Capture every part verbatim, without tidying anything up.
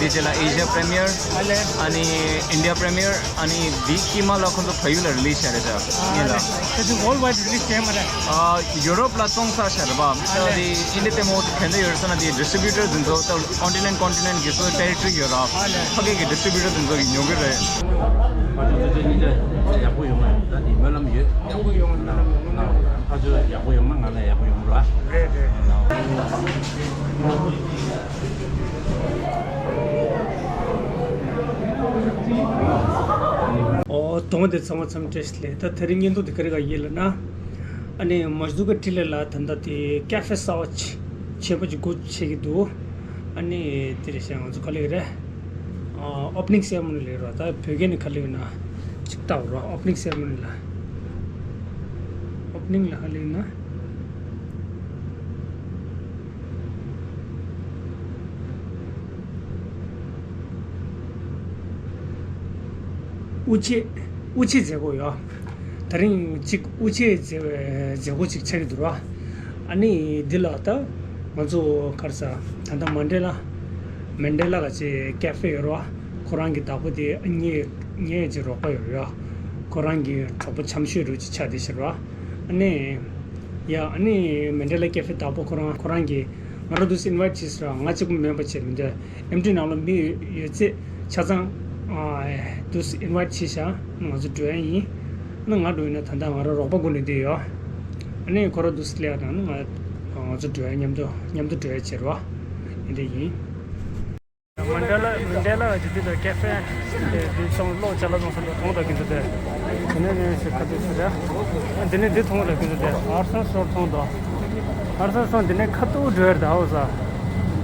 དེ་རྗེས་ལ་Asia Premiere། ཨ་ལས། ཨ་ནི་India Premiere། ཨ་ནི་འདིའི་དཀྱིལ་མ་ལ་ཁོང་ཚོ་བལ་ཡུལ་ལ་རི་ལི་ཛི་བྱས་རེད་ད། ཨ་ངེད་ལ། ལས། ཁ་ཅིག་worldwide release བྱས་མ་རེད། ཨ་ཡུ་རོབ་ལ་བཙོང་ཚར་བྱས་རེད་པ། ཨ་ལས། ད་དེ་ཨིན་ཌི་དེ་མོ་ག་འདྲ་ཡོད་རེད་ཟེར་ན། དེ་distributor དེ་ཚོ་ད་continent continent གི་སོ་territory ཡོད་ར། ཨ་ལས། ཕ་གི་གི་distributor དེ་ཚོ་གི་ཉོ་གི་རེད། ཕ་ཚོ་ཚོ་ཚོ་གཉིས་ཀ་ཡག་པོ་ཡོང་ང་ད་དེ་སྨོན་ལམ་ཡོད། ཡག་པོ་ཡོང་ང་སྨོན་ལམ་ཡོད། ཕ་ཚོ་ཡག་པོ་ཡོང་ན་ང་ལ་ཡག་པོ་ཡོང་ར། རེད་རེད། ཨོ་དོང་དེ་ཚང་མ་འཚམས་བཀྲ་ཤིས་བདེ་ལེགས། ད་དེ་རིང་བརྙན་ཐུང་དེ་ག་རེ་ག་ཡིན་ལབ་ན། ཨ་ནི་མ་ཟུ་ཀ་ཏི་ལེ་ལ་ད་ལྟ་དེ་ཀ་ཧྥེ་གསར་པ་ཆེན་པོ་ཅིག་སྒོ་ཕྱེ་གི་འདུག་ཨ་ནི་དེ་རེད་ཤག་ང་ཚོ་ག་ལབ་ཀྱི་རེད། ཨ་opening ceremony ལབ་ར། ད་བོད་སྐད་ནས་ག་ལབ་ཡོད་ན་ཅིག་ལྟ་རོགས། opening ceremony ལ། opening ལ་ག་ལབ་ཡོད་ན། དབུ་འབྱེད། དབུ་འབྱེད་མཛད་སྒོ་ཡོད། དེ་རིང་གཅིག་དབུ་འབྱེད་མཛད་པའི་མཛད་སྒོ་གཅིག་ཆགས་ཀྱི་འདུག་ར། ཨ་ནི་འདི་ལ་ད་ང་ཚོ་ག་རེ་ཟ། ད་ལྟ་མན་ཌེ་ལ། མན་ཌེ་ལ་ག་ཅེ་ཀ་ཧྥེ་ཡོད་ར། ཁོ་རང་གི་བདག་པོ་དེ་ངའི་ངའི་ཅིག་རོགས་པ་ཡོད་ར། ཁོ་རང་གི་གྲོགས་པོ་འཆམ་ཤོས་རུ་ཅིག་ཆགས་བསྡད་ཤག་ར། ཨ་ནི་ཡ། ཨ་ནི་མན་ཌེ་ལ་ཀ་ཧྥེ་བདག་པོ་ཁོ་རང་ཁོ་རང་གིས་ང་རང་འདུག་སེ་invite བྱས་ཟེར་བ། ང་གཅིག་པུ་མིན་པ་བྱས་མི་འདུག་ཨེམ་ཊི་ནང་ལ་མི་ཡོད་ཚད་ཆ་ཚང་ཨ་འདུག་སེ་invite བྱས་བཞག་ང་ཚོ་འགྲོ་ཡ་ཡིན། ཨ་ནི་ང་འགྲོ་ཡིན་ན་ད་ལྟ་ང་རང་རོགས་པ་དགོས་ནས་བསྡད་ཡོད། ཨ་ནི་ཁོ་རང་འདུག་སེ་སླེབས་ཡ་དང་ཨ་ནི་ང་ང་ཚོ་འགྲོ་ཡ་མཉམ་དུ་མཉམ་དུ་འགྲོ་ཡ་བྱེད་རོགས། ཨ་འདྲ་ཡིན། མན་ཌེ་ལ་མན་ཌེ་ལ་གི་འདི་ལ་ཀ་ཧྥེ་འདི་ཚོང་གློག་ཅ་ལག་ཚོང་ས་དང་དེ་འདྲ་ཀུན་ཏུ་དེ། དེ་ནས་ནས་ཞིག་ཁ་ཐུག་ཞིག་རེད། འདི་ནས་འདི་མཐོང་ལ་ཀུན་ཏུ་དེ་ཨར་སན་སོར་མཐོང་དང་། ཨར་སན་སོར་འདི་ནས་ཁ་ཐུག་འགྲོ་ཡར་ད་འོ་ས།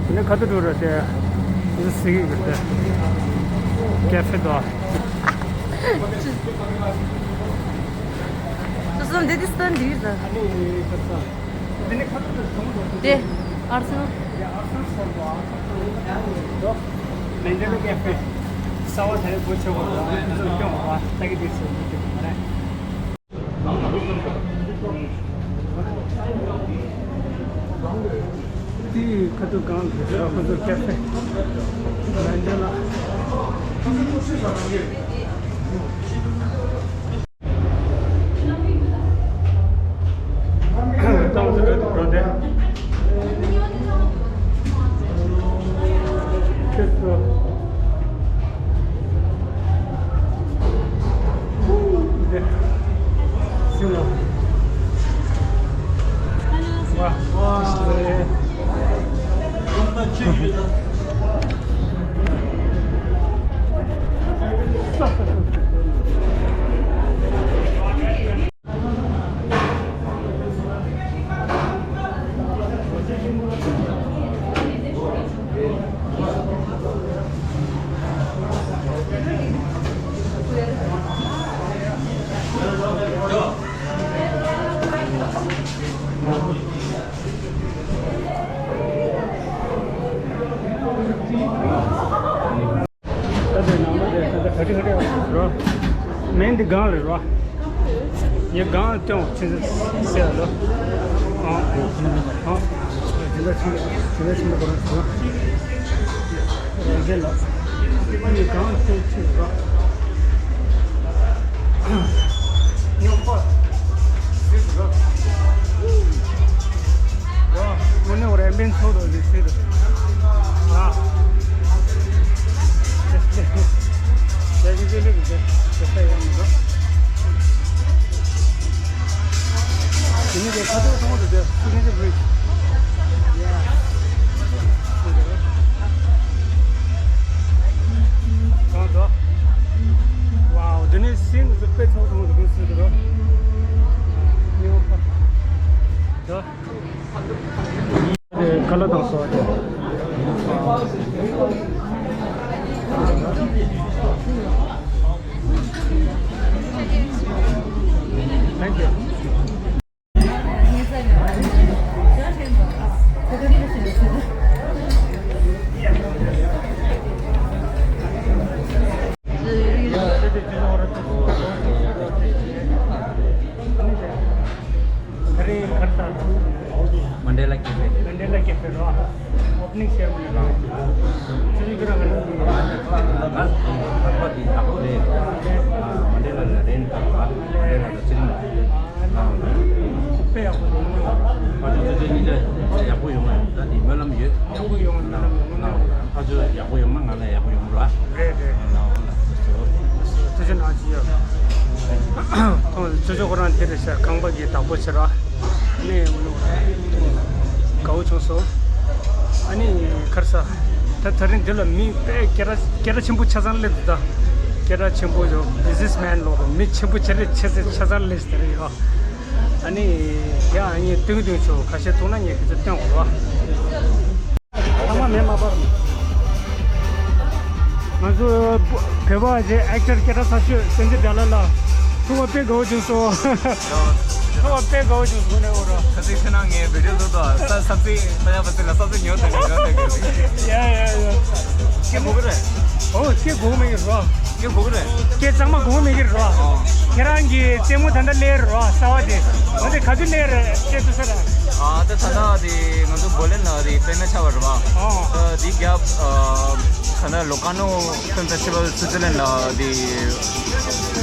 འདི་ནས་ཁ་ཐུག་འགྲོ་ར་དེ། འདི་སི་གི་གི་དེ། ཀ་ཧྥེ་དང་། སོ་སོ་འདི་དེ་སྟན་འདི་རེད། དེ་ཨར་སན། དེའི་ཁ་ཐུག་སྒང་ལ་ཁོ་ཚོ་ཀ་ཧྥེ། ལན་ཅན་ལ། ད་དེ་ནང་ལ་དེ་ད་ད་ག་ཁྲི་ག་ཁྲི་རོ། མེན་འདི་སྒང་རེད་རོ། ཡ་སྒང་སྟོན་ཆེ་ཟེར་ལོ། ཨ་ཨ་དེ་འདྲ་ཆེ་དེ་འདྲ་ཆེ་ན་གོ་ར་ཟེར་རོ། རེད་ལ། ཡ་སྒང་སྟོན་ཆེ་རོ། ཉོ་ཁོ། ཟེར་རོ། དངོས་གནས་འོ་རེ་དམན་ཚོགས་རོ་ལི་ཟེར་རོ། ཨ། ཟེར་ཟེར་ཟེར་ཟེར་ཟེར་ཟེར་ཡོང་མི་འདུག་དེ་ནི་དེ་ཁ་ཐུག་མཐོང་འདུག་དེ་སི་གན་ཇི་བྷི་རིཇ། ཡ། གང་འདུག་ཝའོ། དེ་ནི་སི་གན་ཇི་དཔེ་ཚོགས་མཐོང་འདུག་གི་སི་གན་ཇི་བྷི་རིཇ། ཉོ་ཁ། ད། ཁ་ལག་དང་སོགས་ཏེ། Thank you. ད་རེས་གར་སྟངས། མན་ཌེ་ལ་ཀེ་ཕེ། མན་ཌེ་ལ་ཀེ་ཕེ་རོ། ཨོ་པ་ནིང་སེ་རེ་མོ་ནི་རོ། ཚུལ་ཁྲིམས་ཀྱི་རང་གི་ ང་ཚོ་ལྷག་པ་དེ་ཡག་པོ་རེད། མ་འདྲེ་ལ་ལ་རེད། ད་མ་འདྲེ་ལ་ལ་ཚེ་རིང་། དཔེ་ཡག་པོ་འདུག་ཕ་ཆོས་ཚོ་ཚོ་གཉིས་ལ་ཡག་པོ་ཡོང་བ་ད་དེ་སྨོན་ལམ་ཡོད། ཡག་པོ་ཡོང་བ་སྨོན་ལམ་ཡོད། ཕ་ཆོས་ཡག་པོ་ཡོང་ན་ང་ལ་ཡག་པོ་ཡོང་ར། རེད་རེད། ལ་ལ་ཚོ་ཚོ་ཚོ་ནང་ཅི་ཡོད། ཁོང་ཚོ་ཚོ་ཁོ་རང་དེ་རེད་ཤག་ཁང་པ་གི་བདག་པོ་བྱེད་ར། ནས་དགའ་བོ་བྱུང་སོང་། ཨ་ནི་ཁར་ས། ད་ད་རིང་འདི་ལ་མི་དཔེ་སྐད་གྲགས་སྐད་གྲགས་ཆེན་པོ་ཆ་ཚང་སླེབས་འདུག་ད་སྐད་གྲགས་ཆེན་པོ་ཡོད། བི་ཛི་ནེས་མེན་ལོག་མི་ཆེན་པོ་ཆེ་རེ་ཆེ་ཚེ་ཆ་ཚང་སླེབས་དེ་རེད་ཡོད། ཨ་ནི་ཡ་ཨ་ནི་སྟོན་གི་སྟོན་ཆོག་ཁ་ཤས་ཐུག་ན་ངས་ཁ་ཤས་སྟོན་དགོས་བ། ཚང་མ་མེད་མ་པར། ང་ཚོ་བོད་པ་ཞེས་ཨེག་ཊར་སྐད་གྲགས་ཚ་ཤོས་བསྟན་འཛིན་དགྲ་ལྷ་ལགས། ཐུག་པ་དཔེ་དགའ་བོ་བྱུང་སོང་། ཐུག་པ་དཔེ་དགའ་བོ་བྱུང་སོང་ནས་འོ་རོ། ཁ་ཚིག་ཁྱེད་རང་ངའི་བི་ཌིའོ་བཟོ་དོ་ས་ས་ཚིགས་ས་ཡ་པ་ཚིགས་ལ་ས་ཚིགས་ཉོ་དང་ཉོ་དང་གི། ཡ་ཡ་ཡ། སྐད་གོ་གི་རེད། ཨོ་སྐད་གོ་མེད་གི་རོ། སྐད་གོ་གི་རེད། སྐད་གཙང་མ་གོ་མེད་གི་རོ། ཨོ། ཁྱེད་རང་གི་ལྟད་མོ་ད་ལྟ་སླེབས་རོ་གསར་བ་དེ། འོ་དེ་ག་དུས་སླེབས་རེད་སྐད་དུ་ས་ར། ཨ་ད་ད་ལྟ་དེ་ང་ཚོ་བོ་ལན་ལ་དེ་པེ་མེ་ཆ་བ་རེད་བ། ཨོ། ཨ་དེ་རྒྱབ་ཨ་ཁ་ན་ལོ་ཀ་ནོ་ཕིལམ་ཕེ་སི་ཊི་བལ་སུའི་ཙི་ལན་ལ་དེ་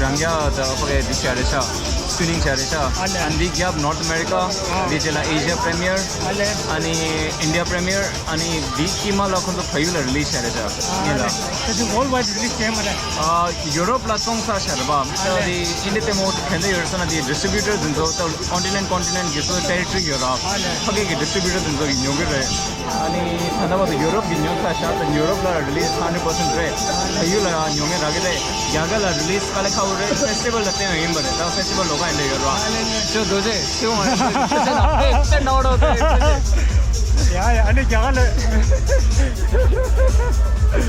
རང་རྒྱ་ད་ཕ་གི་དེ་བྱ་རེད་ཤག་སི་ཀི་རི་ནིང་བྱ་རེད་ཤག་ཨ་ལས། ཨ་དེ་རྒྱབ་ནོར་ཐི་ཨ་མེ་རི་ཀ། ཨ་དེ་རྗེས་ལ་ཨེ་ཤི་ཡ་པྲི་མི་ཡར། ཨ་ལས། ཨ་ནི་ཨིན་ཌི་ཡ་པྲི་མི་ཡར། ཨ་ནི་དེའི་དཀྱིལ་མ་ལ་ཁོང་ཚོ་བལ་ཡུལ་ལ་རི་ལི་ཛི་བྱས་རེད་ཤག་ཨ་ཉིན་ལ། ལས་ད་དུང་ཝོལ་ཌི་ཝའིཌ་རི་ལི་ཛི་བྱས་མ་རེད། ཨ་ཡུ་རོབ་ལ་བཙོང་ས་ཤར་བ་ཨ་ད་ལས། དེ་ཨིན་ཌི་ཡ་ལྟད་མོ་ག་འདྲ་ཡོད་རེད་ཟེར་ན་དེ་ཌི་སི་ཊི་བྷིའུ་ཊར་དེ་ཚོ་ད་ཀོན་ཊི་ནེན་ཊི་ཀོན་ཊི་ནེན་ཊི་གི་སོ་ཊེ་རི་ཊོ་རི་ཡོད་ར། ཨ་ལས། ཕ་གི་གི་ཌི་སི་ཊི་བྷིའུ་ཊར་དེ་ཚོ་གི་ཉོ་གི་རེད། ཨ་ནི་ད་ལྟ་བར་དུ་ཡུ་རོབ་གི་ཉོ་ས་ཤར་ད་ཡུ་རོབ་ལ་རི་ལི་ཛི་ཧན་ཌེ་རེཌ་པར་སེན་ཊི་རེད། ད་ཡུལ་ལ་ཉོ་མཁན་རག་གི་རེད། རྒྱ་གར་ལ་རི་ལི་ཛི་དཀའ་ལས་ཁག་པོ་རེད། ཕེ་སི་ཊི་བལ་ལ་བསྟན་ཡོད་ཡིན་པ་རེད། ད་ཕེ་སི་ཊི་བལ་ལོ་ག་ཡིན་ལས་ཡོད་ར། ཅོ་རྡོ་རྗེ་ཤེས་འོང་ང་ཚོ་ཕེ་ཕེ་ཕེ་ནའོ་རོ་ཕེ་ཕེ་ཕེ། ཡ་ཡ་ཨ་ནི་རྒྱ་གར་ལ།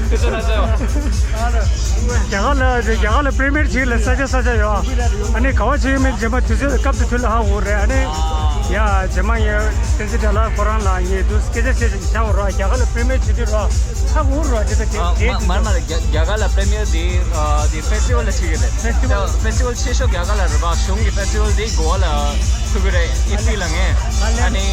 ཕེ་ཕེ་ན་ཅོ། རྒྱ་གར་ལ་རྒྱ་གར་ལ་པྲི་མི་ཡར་ལིག་ལ་ས་ཆ་ས་ཆ་ཡོད། ཨ་ནི་ག་བ་ཆེ་ཡོད་མེད་རྗེས་མ་དུས་ཚོད་སྐབས་དེ་དུས་ལ་ཧ་གོ་རེད། ཨ་ནི་ཡ་རྗེས་མ་ཡ་བསྟན་འཛིན་དགྲ་ལྷ་ཁོ་རང་ལ་ངས་དུས་སྐད་ཆ་བཤད་བཞག་རོགས། རྒྱ་གར་ལ་པྲི་མི་ཡར་བྱེད་དུས་རོགས་ཧ་གོ་རོགས་བྱེད་ད་དེ་ཨ་དེ་མ་མ་དུས་མ་རེད། རྒྱ་རྒྱ་གར་ལ་པྲི་མི་ཡར་དེ་ཨ་དེ་ཕེ་སི་ཊི་བལ་ལ་བྱེད་ཀྱི་རེད། ཕེ་སི་ཊི་བལ། ད་ཕེ་སི་ཊི་བལ་ཆེ་ཤོས་རྒྱ་གར་ལ་རེད་པ། གཞུང་གི་ཕེ་སི་ཊི་བལ་དེ་གོ་བ་ལ་ཐུག་གི་རེད། ཨེ་སི་ལ་ངས་ཨ་ནི་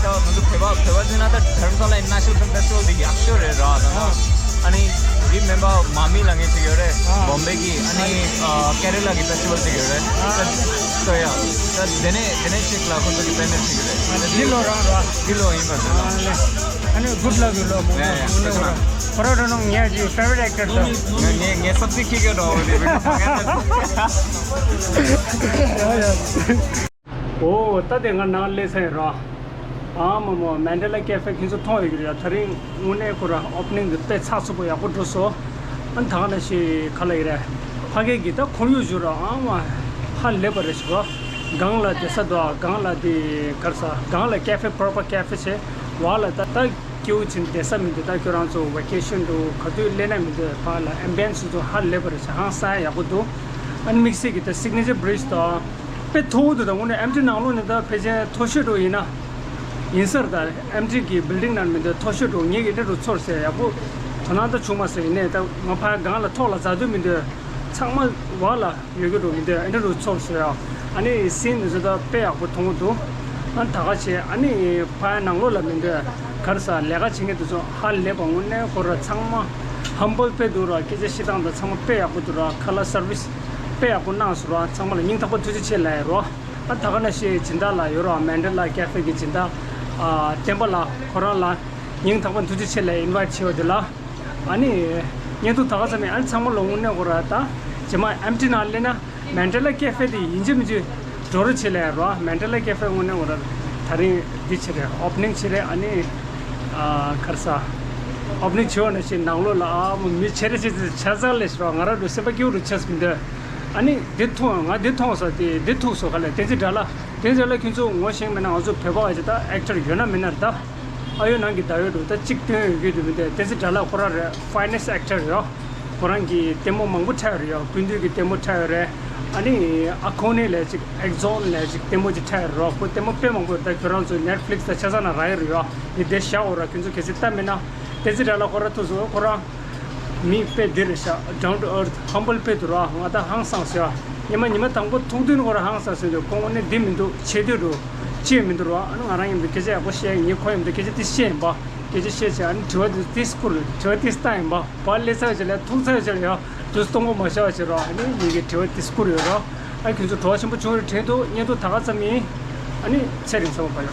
ད་ང་ཚོ་བོད་པ་བོད་པ་ཚོས་ན་ད་དྷ་རམ་ས་ལ་ཨིན་ཊར་ནེ་ཤ་ནལ་ཕེ་སི་ཊི་བལ་དེ་ཡག་ཤོས་རེད་ར། ད་ད་ཨ་ནི་དེ་མིན་པ་མ་མི་ལ་ངས་ཅིག་ཡོད་རེད། ཨ་བོམ་བེ་གི། ཨ་ནི་ཨ་ཀེ་ར་ལ་གི་ཕེ་སི་ཊི་བལ་ཅིག་ཡོད་རེད། ཨ་ད་ཡ་ད་དེ་ནས་དེ་ནས་ཅིག་ལ་ཁོ་ཚོ་གི་པྲི་མི་ཡར་ཅིག་ཡོད་རེད། ཨ་འདི་ལོ་རང་ར། འདི་ལོ་ཡིན་པ་འདི་ལོ། ཨ་ནི་good luck ཡོད་ལོ་མོ། ཡ་ཡ་ཐུགས་རྗེ་གནང་། ཁོ་ར་ར་ནང་ངའི་ཕེ་ཝ་རི་ཊི་ཨེག་ཊར་དང་། ངས་ངས་ངས་སབ་སི་ཁྱི་གེ་འགྲོ་བ་རེད་བི་ཌི་ཡོ་ཐོག་ངས། ཡ་ཡ། ཨོ་ད་དེ་ང་ནང་སླེབས་ཚར་ཡོད་ར། ཨ་མ་མ་མན་ཌེ་ལ་ཀེ་ཧྥེ་ཁྱེད་ཚོ་མཐོང་ཡོད་ཀྱི་རེད་ཡ། ད་རིང་དངོས་གནས་ཁོ་ར་ཨོ་པ་ནིང་གི་དཔེ་ཚགས་ཚུད་པོ་ཡག་པོ་འགྲོ་སོང་། ཨ་ནི་ད་ག་ནང་བཞིན་ག་ལ་ཡིན་རེད། ཕ་གི་གི་ད་ཁོར་ཡུག་བཞུར་ར་ཨ་མ་ཧ་ལས་པ་རེད་ཤག་ར། སྒང་ལ་བསྡད་ས་འདུག་སྒང་ལ་དེ་ག་རེ་ཟ་སྒང་ལ་ཀེ་ཧྥེ་པོ་རོ་པར་ཀེ་ཧྥེ་བྱས། བར་ལ་ད་ད་སྐྱིད་པོ་བྱས་བསྡད་ས་མི་འདུག་ད་ཁྱོད་རང་ཚོ་ཝེ་ཀེ་ཤན་འགྲོ་ག་དུས་སླེབས་ན་མི་འདུག་ཕར་ལ་ཨེམ་བི་ཡན་སི་ཚོ་ཧ་ལས་པ་རེད་ཤག་ཧང་སང་ཡག་པོ་འདུག་ཨ་ནི་དམིགས་བསལ་གྱི་ད་སིག་ནེ་ཅར་བྷི་རི་ཇི་དང་དཔེ་མཐོ་བོ་འདུག་ད་དངོས་གནས་ཨེམ་ཊི་ནང་ལོགས་ནས་ད་ཕལ་ཆེར་མཐོ་ཤོས་འགྲོ་ཡིན་ན་ཡིན་ས་རེད། ད་ཨེམ་ཊི་གི་བིལ་ཌིང་ནང་མི་འདུག་མཐོ་ཤོས་འགྲོ་ངེད་ཀྱི་འདྲ་འགྲོ་ཚོར་ཟེར་ཡག་པོ་དོ་སྣང་ད་བྱུང་མ་སོང་། ཡིན་ནའི་ད་ང་ཕར་སྒང་ལ་ཐོག་ལ་འཛེགས་དུས་མི་འདུག་ཚང་མ་བར་ལ་ཡོད་ཀྱི་འགྲོ་མི་འདུག་ཨེ་འདྲ་རུ་ཚོར་སོང་ཡ། ཨ་ནི་སིན་འདི་ཚོ་ད་དཔེ་ཡག་པོ་མཐོང་གི་འདུག་ཨ་ནི་ད་ག་བྱས་ཨ་ནི་ཕ་ཡ་ནང་ལོགས་ལ་མི་འདུག་ག་རེ་ཟ་ལས་ཀ་བྱེད་མཁན་འདི་ཚོ་ཧ་ལས་པ་དངོས་གནས་ཁོ་ར་ཚང་མ་ཧམ་བྷལ་དཔེ་འདུག་ར། སྐད་ཆ་བཤད་སྟངས་དང་ཚང་མ་དཔེ་ཡག་པོ་འདུག་ར། ཁ་ལག་སར་བིས་དཔེ་ཡག་པོ་གནང་སོང་ར། ཚང་མ་ལ་སྙིང་ཐག་པ་ཐུགས་རྗེ་ཆེ་ལབ་ཡ་རོ། ཨ་ད་ག་ནང་བཞིན་སྦྱིན་བདག་ལགས་ཡོད་ར། མན་ཌེ་ལ་ཀེ་ཧྥེ་གི་སྦྱིན་བདག་ཨ་བསྟན་པ་ལགས་ཁོ་རང་ལ་སྙིང་ཐག་པ་ཐུགས་རྗེ་ཆེ་ལབ་ཨིན་ཝའིཊ་བྱས་པ་འདི་ལ། ཨ་ནི་བརྙན་ཐུང་ད་ག་ཙམ་ཡིན། ཨ་ནི་ཚང་མ་ལོ་དངོས་གནས་ཁོ་ར་ད་རྗེས་མ་ཨེམ་ཊི་ནང་སླེབས་ན་མན་ཌེ་ལ་ཀེ་ཧྥེ་དེ་ཡིན་གཅིག་མིན་གཅིག་འགྲོ་རོགས་བྱེད་ལབ་རོ། མན་ཌེ་ལ་ཀེ་ཧྥེ་དངོས་གནས་ཁོ་ར་ད་རིང་འདི་བྱེད་རེད། ཨོ་པ་ནིང་བྱེད་རེད། ཨ་ནི་ཨ་ག་རེ་ཟ་ཨོ་པ་ནིང་བྱེད་འོ་ན་ཞེས་ནང་ལོགས་ལ་ཨ་མོ་མི་ཆེ་རེ་ཆེ་ཆ་ཚང་ལས་ཤི་རོ། ང་ར་འགྲོ་སེམས་པ་སྐྱིད་པོ་རུ་ཆགས་མི་འདོད། ཨ་ནི་འདི་མཐོང་ང་འདི་མཐོང་ས་དེ་འདི་ཐུག་སོ་ག་ལས་བསྟན་འཛིན་དགྲ་ལྷ། བསྟན་འཛིན་དགྲ་ལྷ་ཁྱོད་ཚོ་ངོ་ཤེས་མེད་ན། ང་ཚོ་བོད་པ་བ་ཅི་ད་ཨེག་ཊར་ཡོད་ན་མེད་ན་རེད་ད། ཨ་ཡོད་ནང་གི་ད་ཡོད་འགྲོ་ད་གཅིག་སྟོན་ཡོད་རྒྱུ་དུ་མི་འདུག་བསྟན་འཛིན་དགྲ་ལྷ་ཁོ་རང་རེད། ཕའི་ནེ་སི་ཊི་ཨེག་ཊར་རེད་ཡོ། ཁོ་རང་གི་ལྟད་མོ་མང་པོ་འཁྲབ་ཡོད་རེད་ཡོ། ཀུན་འདུས་ཀྱི་ལྟད་མོ་འཁྲབ་ཡོད་རེད། ཨ་ནི་ཨ་ཁོ་ནི་ལས་ཅིག་ཨེག་ཛོན་ལས་ཅིག་ལྟད་མོ་ཅིག་འཁྲབ་ཡོད་རེད་རོ། ཁོ་ལྟད་མོ་དཔེ་མང་པོ་ཡོད་རེད། ད་ཁྱོད་རང་ཚོ་ནེཊ་ཕི་ལིག་སི་ད་ཆ་ཚང་ན་རག་ཡོད་རེད་ཡོ། ཡི་དེ་བཞག་འོ་ར། ཁྱོད་ཚོ་གལ་སྲིད་ལྟ་མེད་ན་བསྟན་འཛིན་དགྲ་ལྷ་ཁོ་རང་ཐུག་སོང་། ཁོ་རང་མི་དཔེ་འདི་རེད་ཤག down to earth humble དཔེ་འདུག་ར། ང་ད་ཧང་སངས་ཟེར་བ། ཉི་མ་ཉི་མ་དང་པོ་ཐུག་དུས་ནི་ཁོ་རང་ཧང་སངས་ཟེར་འདུག་ཁོང་ནི་འདི་མི་འདུག་བྱེད་དུས་འགྲོ་ཅེས་མི་འདུག་ར། ཨ་ནི་ང་རང་ཡིན་འདུག་སྐད་ཆ་ཡག་པོ་བཤད་ངས། ཁོ་ཡིན་འདུག་སྐད་ཆ་དེ་བཤད་ཡིན་པ། སྐད་ཆ་བཤད་བྱས། ཨ་ནི་དྲི་བ་དེ་ཏིས་བསྐུར་ཡོད། དྲི་བ་ཏིས་བཏང་ཡིན་པ། བ་སླེབས་ཚར་བྱས་ལ་ཐུག་ཚར་བྱས་ལ་ཡང་དུས་སྟོང་པོ་མ་ཤར་བ་བྱས་རོགས། ཨ་ནི་ངེད་ཀྱི་དྲི་བ་ཏིས་བསྐུར་ཡོད་རོགས། ཨ་ཁྱོད་ཚོ་བྲོ་བ་ཆེན་པོ་བྱུང་རེད་དྲན་འདུག་བརྙན་ཐུང་ད་ག་ཙམ་ཡིན། ཨ་ནི་ཚེ་རིང་ཚང་མ་བ་ལ།